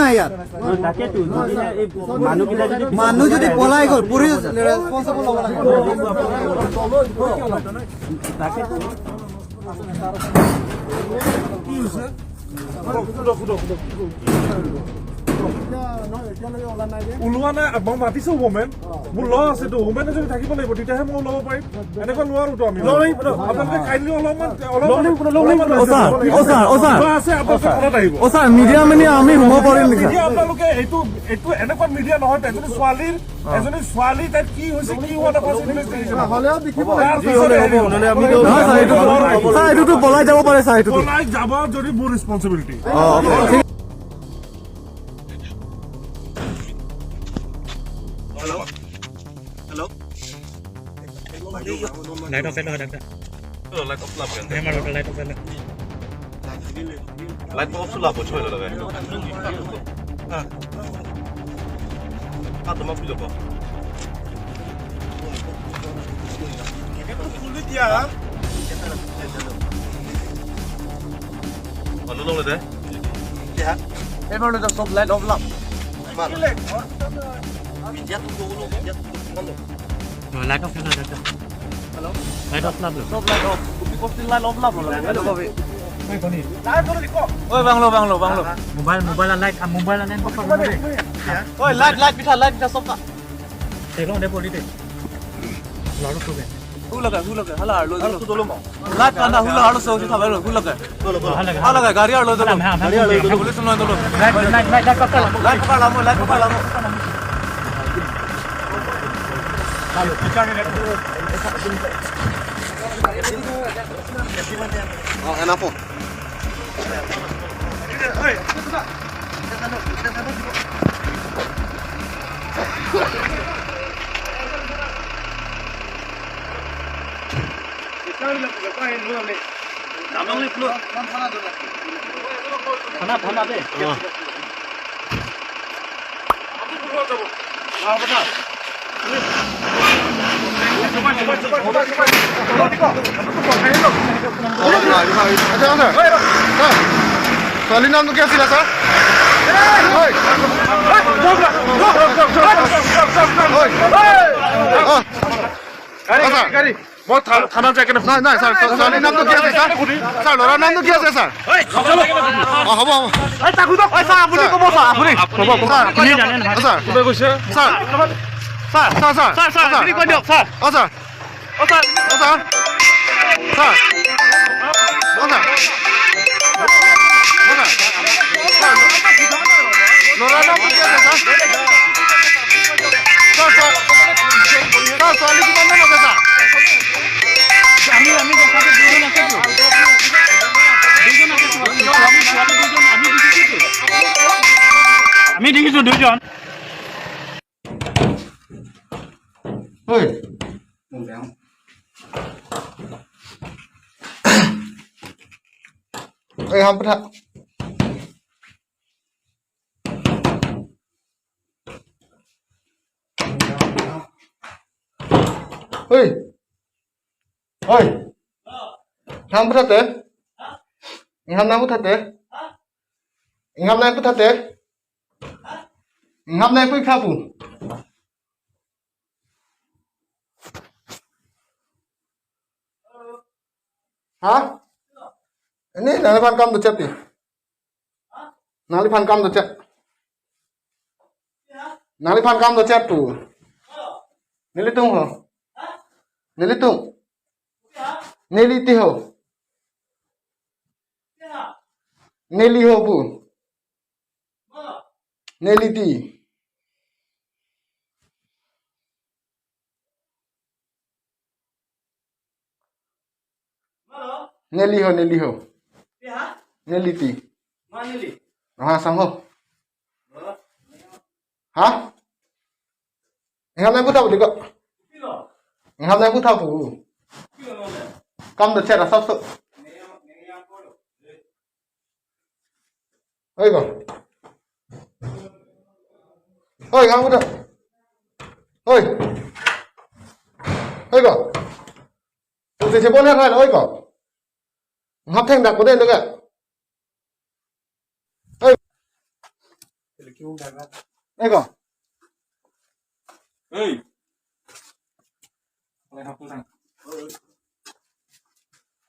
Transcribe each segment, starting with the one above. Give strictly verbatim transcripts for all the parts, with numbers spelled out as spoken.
নাই ইয়াত। তাকেতো, যদিহে এই মানুহকেইটা যদি মানুহ যদি পলাই গ'ল, পুলিচ ৰেছপন্সিবল হ'ব লাগে। তাকেতো। ওলোৱা নাই, মই মাতিছো ৱমেন। মোৰ ল আছেতো, ৱমেন এজনী থাকিব লাগিব, তেতিয়াহে মই ল'ব পাৰিম। এনেকুৱা নোৱাৰোতো আমি। আপোনালোকে কাইণ্ডলি অলপমান, অলপমান, অলপমান অ ছাৰ, অ ছাৰ, অ ছাৰ। কিবা আছে, আপোনালোকে ঘৰত আহিব। অ ছাৰ, মিডিয়া মানে আমি সোমাব পাৰিম নেকি? মিডিয়া আপোনালোকে এইটো, এইটো এনেকুৱা মিডিয়া নহয়, এজনী ছোৱালীৰ, এজনী ছোৱালী তাইৰ কি হৈছে, কি হোৱা নাই, ফাৰ্ষ্ট ইনভেষ্টিগেশ্যন। হ'লেও বিকিব তাৰ পিছতে হেৰি হ'ব। নহয় ছাৰ, এইটো, ছাৰ, এইটোতো পলাই যাব পাৰে ছাৰ, এইটোতো। পলাই যাব যদি মোৰ ৰেছপন্সিবিলিটি। অ, অ, ঠিক। Hello. Light off elo, light off. Light off lap kan? Memang udah light off elo. Light off sulap, boy, coy, lagi. Ah. Ah, teman punya apa? Ini tuh sulit ya. Anu nong le de? Ya. Memang udah sob light off lap. Mal. Bijak tuh dulu, bijak tuh dulu. Oh, light off elo, light off. Hello? Light off lap lo. Sob light off. Kopi kopi light off lap lo. Hello, kopi. Light off liko. Oi, bang lo, bang lo, bang lo. Mobile, mobile light, ah, mobile light off lap lo. Oi, light, light pitha, light pitha sob ka. Telo de poli de. Lalu tu be. Hu laga, hu laga. Hala, arlo, arlo tu dolo mo. Light panda hula arlo so si thabai lo, hula ke. Hula ke. Hula ke, gari arlo dolo. Gari arlo dolo. Police noi dolo. Light, light, light, light pakar. Light pakar lamo, light pakar lamo. Oh, enak po. Thana, thana de. আচ্ছা, আচ্ছা। ছাৰ, ছোৱালীৰ নামটো কি আছিলে, ছাৰ? হয়। হয়। অ। গাড়ী, অ, ছাৰ। গাড়ী। মই থা-, থানাত যাই কেনে নাই, নাই, ছাৰ, ছো-, ছোৱালীৰ নামটো কি আছে, ছাৰ? ছাৰ, ল'ৰাৰ নামটো কি আছে, ছাৰ? অ, হ'ব, হ'ব। এই, তাক সোধক। এই, ছাৰ, আপুনি ছাৰ। ক'ব, ছাৰ, আপুনি। ছাৰ, আপুনি জানে নহয়? ছাৰ। কোনে কৈছে? Sir. Sir, sir, sir, sir, sir. আপুনি কৈ দিয়ক, ছাৰ। অ, ছাৰ। অ, ছাৰ। অ, ছাৰ। ছাৰ। অ, ছাৰ। অ, ছাৰ। ছাৰ। ল'ৰাৰ নামটো কি আছে, ছাৰ? Sir, sir. ছাৰ, ছোৱালী কিমানজন আছে, ছাৰ? আমি, আমি দেখাতে দুজন আছে তো। দুজন আছে তো। আমি ছোৱালী দুজন, আমি দেখিছো তো। আমি দেখিছো দুজন। Oi. Oi, ham putha. Oi. Oi. Ham putha te. Ham nang putha te. Ham nang putha te. Ham nang putha pu. Ha? Ini nangliphan kam dochet ti. Nangliphan kam dochet. Nangliphan kam dochet pu. Nelitum ho. Nelitum. Neli ti ho. Neli ho pu. Neli ti. Neli ho, neli ho. Neli ti. Aha, sang ho. Ha? Ingham nang putha pu di ko. Ingham nang putha pu. Kam dochet asap so. Oi ko. Oi, ingham putha. Oi. Oi ko. Oi ko. Ingham thengdak ko de, de ka. Oi. Eko. Hey.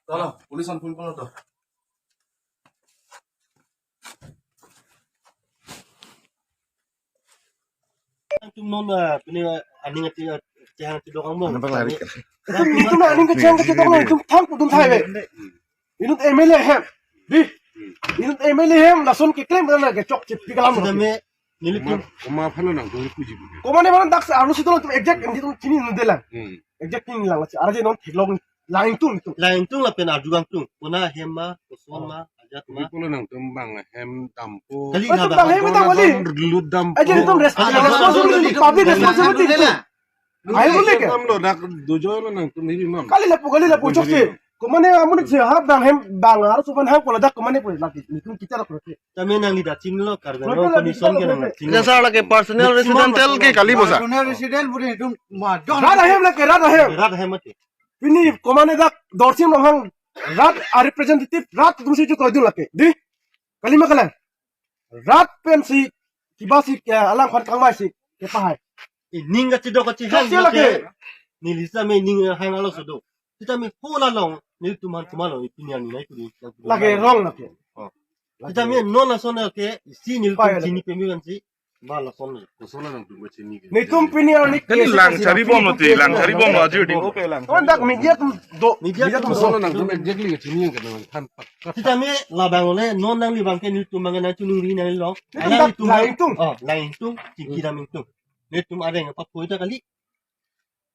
Tolo, police on phone kono to. Tum non, ah, pini, ah, aning ati, ah, chehang ati dokang mo. Ano bang lari ka? Tum, tum aning kechehang ati dokang mo, tum thang pu tum thai ve. Inut M L A hem. Di. Inut M L A hem, lason keklem kan ke chokche pi kalam. Sitame, nelitum. Komat, komat aphan lo nangtum puji puji. Komat ne mana dak se arlo situ tum exact, nelitum chini nangdelang. Hmm. Exact chinilang, arje non theklong. Langtung, tung. Langtung lapen arju kangtung. Puna hem ma, koson ma, ajat ma. Kami pulo nangtum bang hem dampo. Kali. Oh, na tum bang. Bang hem dampo kali. Lut dampo. Aja tum res-, ah, responsibility, responsibility, public responsibility. Responsibility. Ayo, boleh ke? Nam lo dak dojo lo nangtum hibi mam. Kali lapu, kali lapu, chokche. Komat ne amun se ha bang hem, bang harus supan ha kola dak komat ne pun lagi. Nelitum kita lo krote. Tame nangli dak chini lo kar bang lo, condition ke nang chini. Jasa lagi personal residential ke kali bosa. Personal resident budi nelitum ma don. Rat ahem lagi, rat ahem. Rat ahem mati. Pini komat ne dak Dorsing Ronghang rat a-representative rat atumsi chekroidun lake. Di? Kali ma kalang. Rat pensi kibasi ke alam khan kangmaisi kepahai. Ining kachidok kachihang. Kachidok lake. Neli sitame ning hang alo sudo. Sitame hola long nelitum han kumalo ipini ani nai kudi. Lake wrong lake. Oh. Sitame non lason lake isi nelitum chini pemi kansi. Ba lason ni. Koson nangtum chini ke. Nelitum pini ani kali lang chari bom lo ti, lang chari bom lo ajur di. Oke lang. Kon dak media atum do, media atum do. Koson nangtum exactly ke chini ke nang than pak. Sitame labang le non nangli bang ke nelitum bang nang chunung ri nangli lo. Nelitum dak langtung. Oh, langtung, chingki dam ingtung. Nelitum areng apa poi ta kali.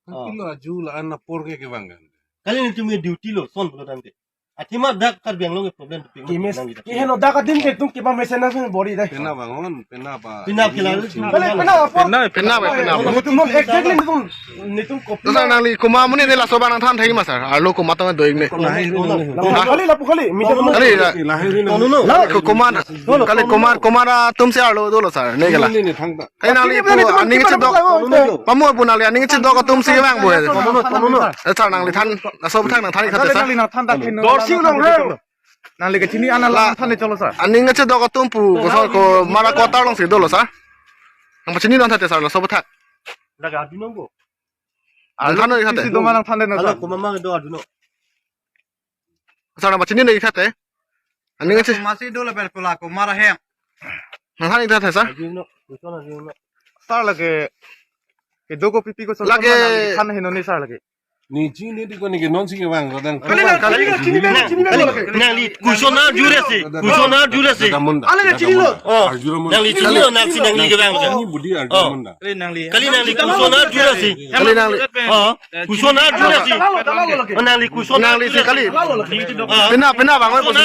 Kan pilo aju la-an apor ke kevang kan. Kali nelitum duty lo, son pulo tangte. Athema dak Karbi Anglong ke problem tu. Kimes, nang kita. Kiheno dak adim ke tum kipa mesen nang bori dai. Pena bangon, pena ba. Pena kilang. Pena, pena apa? Pena, pena ba, pena ba. Nelitum non exactly nelitum, nelitum kopi. Sir, nangli komat amonit ne laso abang nangthan thai ma sir? Arlo komat tong do-ik ne. Lahai, lahai. Kali lapu kali, media atum. Kali, lahai, lahai. Lahai, ko-, komat, kali komat, komat atumsi arlo dolo sir, ne kala. Lahai, lahai, thangta. Kali nangli pu aning chedok. Pamu pu nangli aning chedok atumsi vang pu. Eh, sir, nangli than, laso aputhak nangthan-ik tha sir. Dorsing Ronghang. Nangli kachini ana la than cholo sir. Aning chedok atum pu koson komat a-quarter alongsi dolo sir. Nangpachini non tha sir laso aputhak. Laga adu nangpo. Nangthan-ik tha. Isi do ma nangthan non sir. Komat ma do adu no. Sir, nangpachini-ik tha. Aning che. Masi do lapen pula komat ahem. Nangthan-ik tha sir. Ajung no, koson ajung no. Sir lake, kedo kopi pi koson lake. Nangthan heno ni sir lake. Ni chini di ko ni ke non si kevang ko dan. Kali na, kali na, chini na, chini na. Nangli koson arjulasi, koson arjulasi. Ale na chini lo. Oh. Nangli chini lo, nang si nangli kevang ko. Ni budi arju munda. Kali nangli. Kali nangli koson arjulasi. Kali nangli. Oh. Koson arjulasi. Lalo, lalo, lalo. Oh, nangli koson. Nangli si kali. Lalo, lalo. Ah. Pena, pena bang, koson.